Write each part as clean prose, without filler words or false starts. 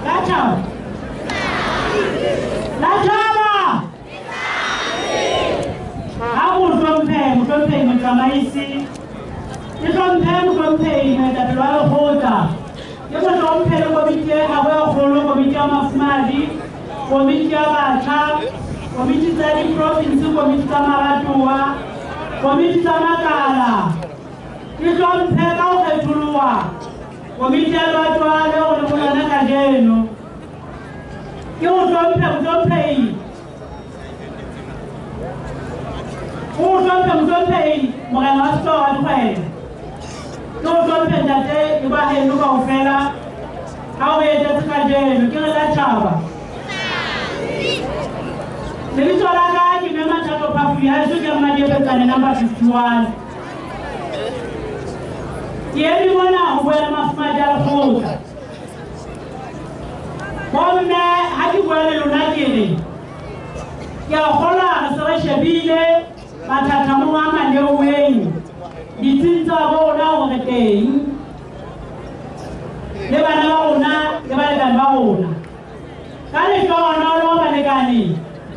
La thaba. La thaba. Ha o hlomphe, mohlomphehi motsamaisi. Ke hlomphe mohlomphehi moetapele wa lekgotla. Ke mo hlomphe le komiti e gagwe e kgolo, komiti ya mafumahadi, komiti ya batjha, komiti tsa diprovinsi, komiti tsa mabatowa, komiti tsa makala. Ke hlomphe ka ho kgetholoha komiti ya lebatowa leo re leng ho lona kajeno. Ke o hlomphe mohlomphehi. O hlomphe mohlomphehi morena wa sehlooho wa dikgwebo. Ke o hlomphe ntate le ba heno kaofela ha o etetse kajeno. Ke re la tjhaba. Lebitso la ka ke Mme Mathato Phafudi, haeso ke Mmadiepetsane number 51. Ke eme mona ho bua le mafumahadi a lekgotla. Bomme ha ke bua le lona ke re ke a kgolwa re se re shebile mathathamong a maleuweng ditsing tsa bo rona hore re teng le bana ba rona le balekane ba rona. Ka lehlohonolo balekane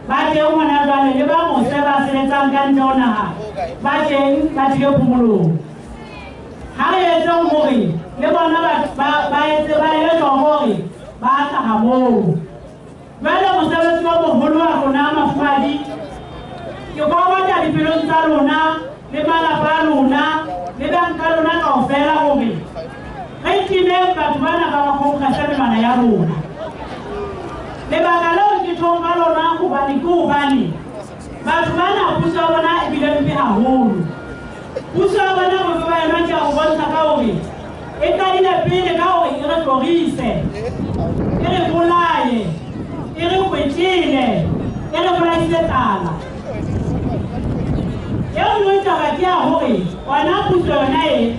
ba teng hona jwale le ba mose ba sebetsang ka ntle ho naha ba teng ba tlile phomolong. Ha re etseng hore le bona ba etse ba ele hloko hore ba hlaha moo. Jwale mosebetsi o moholo wa rona mafumahadi ke kokota dipelong tsa lona le malapa a lona le banka lona kaofela hore re timeng batho bana ba ba kgokgase menwana ya rona. Lebaka leo ke tjhong ka lona hobane ke hobane batho bana puso ya bona e bile mpe haholo. Puso ya bona bobe ba yona ke a ho bontsha ka hore e qadile pele ka hore e re hlorise, e re bolaye, e re kwetlile, e re bolaisitse tlala. E nngwe taba ke ya hore ona puso yona e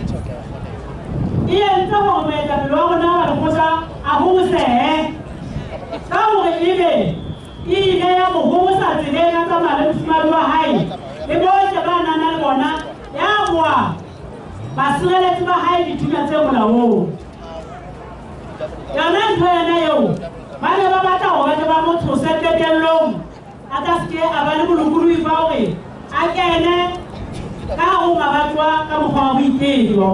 e entse hore moetapele wa rona wa lekgotla a hobosehe ka hore ebe e ile ya mo hobosa tseleng a tsamaya le mofumahadi wa hae le bohle ba nang le bona, ya boa basireletsi ba hae dithunya tse molaong. Yona ntho yona eo ba ne ba batla hore ba tle ba mo tshose qetellong, a ka se ke a ba le bolokolohi ba hore a kene ka hare ho mabatowa ka mokgwa wa boitekelo.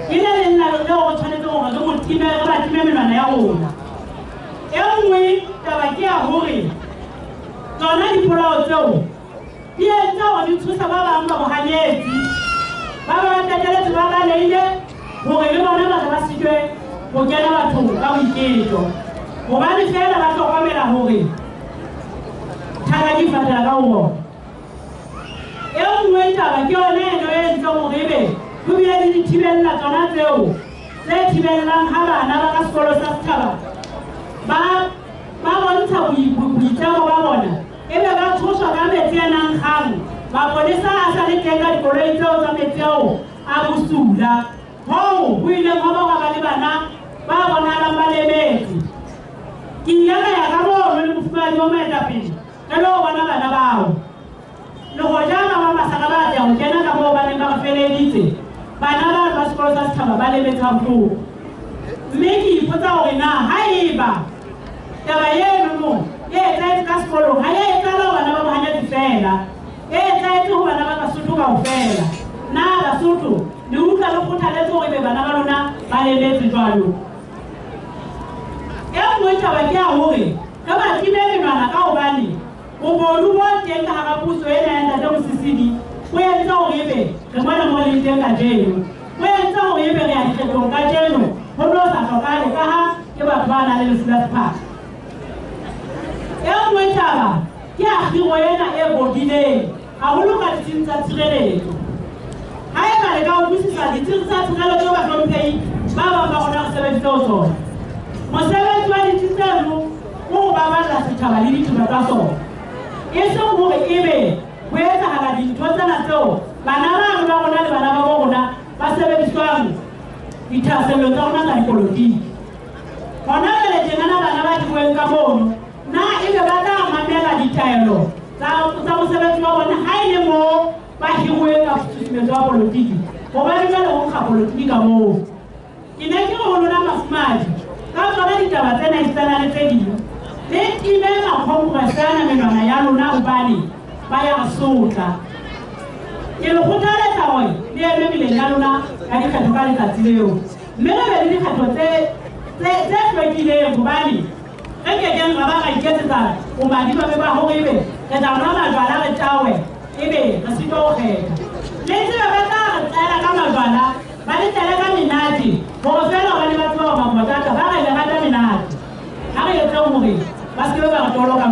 Ke le leng la leo re tshwanetse hore re mo time, re ba time menwana ya rona. E nngwe taba ke ya hore tsona dipolao tseo di entse hore di tshose ba bang ba bohanyetsi, ba ba qetelletse ba balehile hore le bona ba tle ba sitwe ho kena bathong ka boiketlo, hobane feela ba hlokomela hore thaka di fatela ka ho bona. E nngwe taba ke yona eno e entseng hore ebe ho bile le dithibella tsona tseo tse thibellang ha bana ba ka sekolo sa setjhaba ba bontsha boitseko ba bona, ebe ba tshoswa ka metsi a nang kgang. Mapolesa a sa le teng ka dikoloi tseo tsa metsi ao a bosula, hoo ho ileng hwa ba hwa ba le bana ba bonahalang ba lemetse. Ke ile ka ya ka mono le mofumahadi wa moetapele re lo bona bana bao. Le hoja ba bang ba sa ka ba atleha ho kena ka moo ba neng ba re feleleditse, bana bano ba sekolo sa setjhaba ba lemetse habohloko. Mme ke ipotsa hore na haeba taba eno e etsahetse ka sekolong, ha e etsahala ho bana ba bohanyetsi feela, e etsahetse ho bana ba Basotho kaofela. Na Basotho le utlwa le kgothaletse hore ebe bana ba lona ba lemetse jwalo? E nngwe taba ke ya hore re ba time menwana ka hobane bobodu bo teng ka hara puso ena ya ntate Mosisili o entse hore ebe re mona mo leng teng kajeno, o entse hore ebe re ya dikgethong kajeno ho no sa hlokahale ka ha ke batho ba nang le lefu la sephaka. E nngwe taba ke ya kgiro ena e bodileng haholo ka ditsing tsa tshireletso. Haeba le ka utlwisisa ditsing tsa tshireletso bahlomphehi ba bang ba rona re sebeditse ho tsona. Mosebetsi wa ditsi tseno ke ho baballa setjhaba le dithupa tsa sona, e seng hore ebe ho etsahala dintho tsena tseo bana bano ba rona le bana ba bo rona ba sebediswang dithahasello tsa rona tsa dipolotiki. Hona jwale tjenana bana ba hiruweng ka mono, na ebe ba tla mamela ditaelo tsa mosebetsi wa bona ha e le moo ba hiruweng ka tshusumetso ya polotiki? Hobane jwale ho nkga polotiki ka moo. Ke ne ke re ho lona mafumahadi ka tsona ditaba tsena esitana le tse ding, le time makhongrese ana menwana ya lona hobane ba ya re sotla. Ke le kgothaletsa hore le eme meleng ya lona ka dikgetho ka letsatsi leo, mme re be le dikgetho tse hlwekileng, hobane re kekeng ra ba ra iketsetsa bomadimabe ba hore ebe re tla nwa majwala re tawe, ebe re sitwa ho kgetha. Le tsebe ba tla re tlela ka majwala, ba le tlele ka menate, hore feela hobane ba tseba hore mabotata ba re le rata menate. Ha re etseng hore ba se ke ba re toloka.